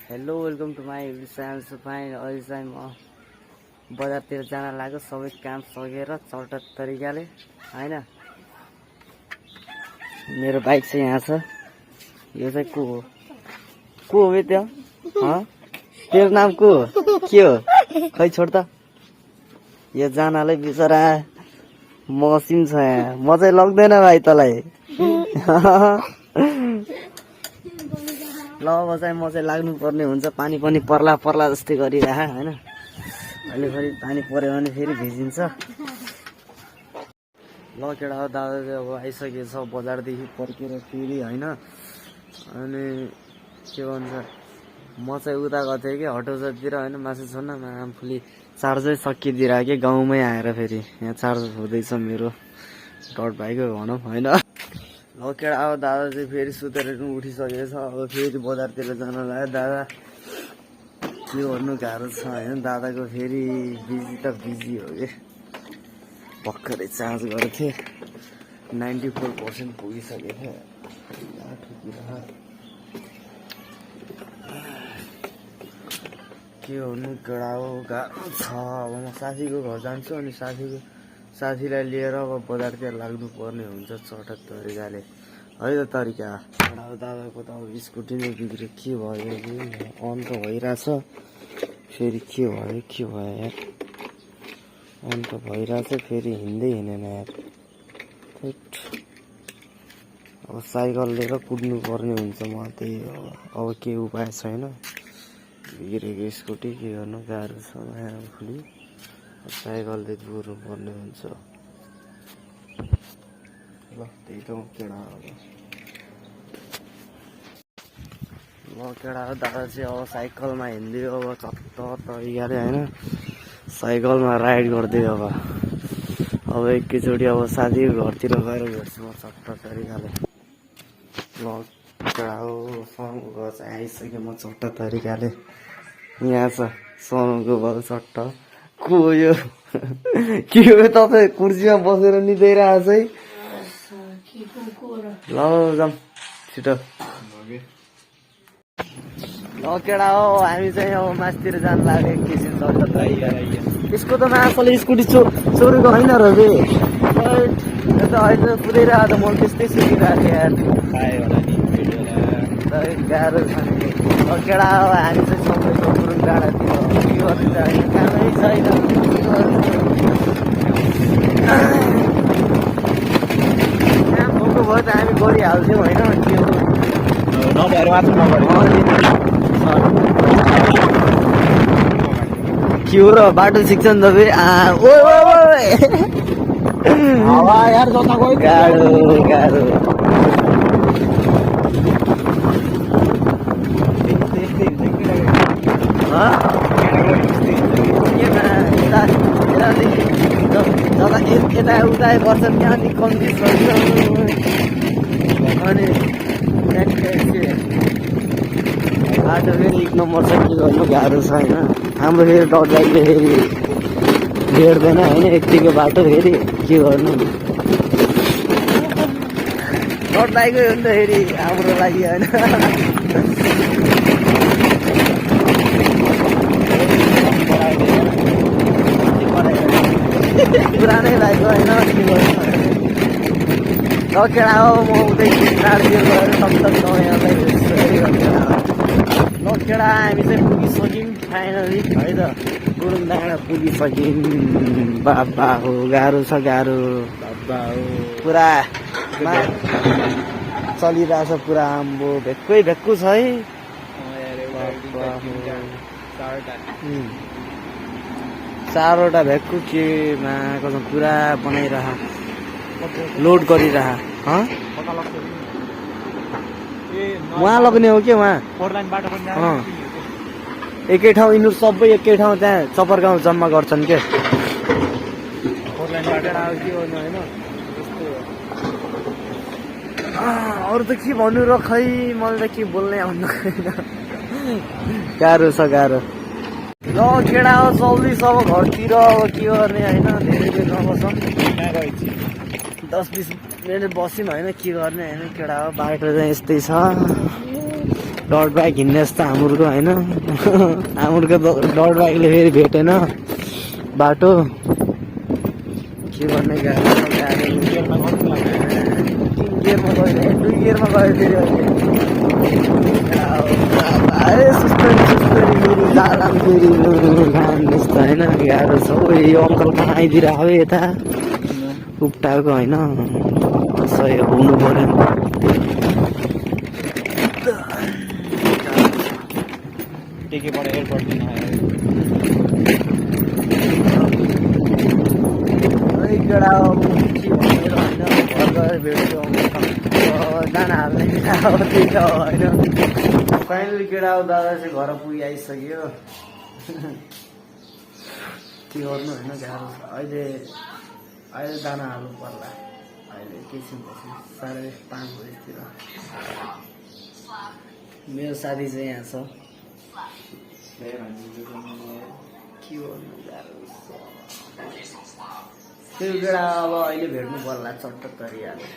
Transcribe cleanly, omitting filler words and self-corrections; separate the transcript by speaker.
Speaker 1: Hello welcome to my channel fine. अहिले चाहिँ म बजारतिर जान लाग्यो सबै काम सकेर चल्टा तरिकाले हैन। मेरो बाइक चाहिँ यहाँ छ। यो चाहिँ को हो बे त्यो? तेरो नाम को हो? के हो? खै छोड त। यो जानलाई बिचरा मसिन छ यहाँ। म चाहिँ लग्दैन भाइ तँलाई। ल अब चाहिँ म चाहिँ लाग्नु पर्ने हुन्छ। पानी पनि पर्ला पर्ला जस्तै गरिरह हैन। अहिले फेरि पानी पर्यो भने फेरि भिजिन्छ। ल केटा हो दादा चाहिँ अब आइसकेछ बजारदेखि फर्केर फेरि हैन। अनि के भन्छ म चाहिँ उता गएको थिएँ कि हटोजतिर हैन मासु छोड्न। आफूले चार्जै सकिदिरहेको कि गाउँमै आएर फेरि यहाँ चार्ज हुँदैछ मेरो डट भाइको भनौँ हैन। ल केटा अब दादा चाहिँ फेरि सुतेर उठिसकेछ। अब फेरि बजारतिर जान लाग्यो। दादा के गर्नु गाह्रो छ होइन। दादाको फेरि बिजी त बिजी हो कि भर्खरै चार्ज गरेको थिएँ 94% पुगिसकेको थियो। के गर्नु केटा हो गाह्रो छ। अब म साथीको घर जान्छु अनि साथीलाई लिएर अब बजारतिर लाग्नु पर्ने हुन्छ चटक तरिकाले है त तरिका। दादाको त अब स्कुटी नै बिग्रियो के भयो कि अन त भइरहेछ फेरि के भयो यार। अन त भइरहेछ फेरि हिँड्दै हिँडेन यार। अब साइकल लिएर कुद्नु पर्ने हुन्छ म त्यही हो। अब केही उपाय छैन। बिग्रेको स्कुटी के गर्नु गाह्रो छ आफूले साइकलले कुर्नु पर्ने हुन्छ। ल त्यही त केटा अब केटा हो दादा चाहिँ अब साइकलमा हिँड्दै अब चट्ट तरिकाले होइन साइकलमा राइड गर्दै अब एकैचोटि अब साथीको घरतिर गएर भेट्छु म चट्ट तरिकाले। ल केटा हो सोनुको घर चाहिँ आइसक्यो म चट्ट तरिकाले। यहाँ छ सोनुको घर चट्ट। को यो के हो तपाईँ कुर्सीमा बसेर निदाइरहेछ है। ल जाऊँ छिटो। ल केटा हो हामी चाहिँ अब मासतिर जानु लाग्यो एकैछिन चट्ट तरिकाले। यसको त मासले स्कुटी चोरेको होइन र बे। यो त अहिले कुदाइरहेको त म त्यस्तै सुनिरहेको थिएँ यार। गाह्रो छ नि केटा हो हामी चाहिँ सबैको गुरुङ डाँडातिर के गर्नु जाने कामै छैन। काम भएको भयो त हामी गरिहाल्थ्यौँ होइन।
Speaker 2: नभएर मात्र
Speaker 1: के हो र बाटो सिक्छ नि तपाईँ।
Speaker 2: यार जता गयो
Speaker 1: गाह्रो यता उता गर्छन् क्या नि कम्ती छैन। अनि बाटो फेरि 1 नम्बर छ के गर्नु गाह्रो छ होइन। हाम्रो फेरि डट बाइकले फेरि भेट्दैन होइन यतिको बाटो फेरि के गर्नु। डट बाइकै हो नि त फेरि हाम्रो लागि होइन। पुरानै बाइक होइन के गर्नु। ल केटा हो म उतै टाढतिर गएर सब नयाँलाई भेट्छु है। ल केटा हामी चाहिँ पुगिसक्यौँ फाइनली है त। गुरुङ डाँडा पुगिसक्यौँ। बाबा हो गाह्रो छ गाह्रो पुरा चलिरहेछ पुरा आम्बो भेक्कु छ है। 4वटा भेक्कु के कसम पुरा बनाइरह लोड गरिरह। उहाँ लग्ने हो कि उहाँ एकै ठाउँ यिनीहरू सबै एकै ठाउँ त्यहाँ चपर गाउँ जम्मा गर्छन् के। अरू त के भन्नु र खै मलाई त के बोल्नै आउनु गाह्रो छ गाह्रो। ल केटा हो चल्दैछ अब घरतिर अब के गर्ने होइन। धेरै बेर नबसौँ 10-20 मिनट बस्यौँ होइन के गर्ने होइन। केटा हो बाटो चाहिँ यस्तै छ डट बाइक हिँड्ने जस्तो हामुरको होइन हामुरको डट बाइकले फेरि भेटेन बाटो के गर्ने गाडी गियरमा गयो 2 गियरमा गयो फेरि अहिले सुस्तरी जालाम फेरि घाम जस्तो होइन गाह्रो छ यो अङ्कल कहाँ आइदिरहेको यता उप्टाएको होइन सहयोग हुनु पऱ्यो
Speaker 2: टेकेबाट एयरपोर्ट दिन आयो
Speaker 1: केटा अब के भनेर होइन घर गएर भेट्छु दाना हाल्ने केटा हो त्यही त होइन फाइनली केटा हो दादा चाहिँ घर पुगी आइसक्यो के गर्नु होइन गाह्रो छ अहिले दाना हाल्नु पर्ला अहिले एकैछिन पछि 5:30 बजीतिर मेरो साथी चाहिँ यहाँ छ के गर्नु गाह्रो छ त्यो केटा अब अहिले भेट्नु पर्ला चट्ट तरिहाल्यो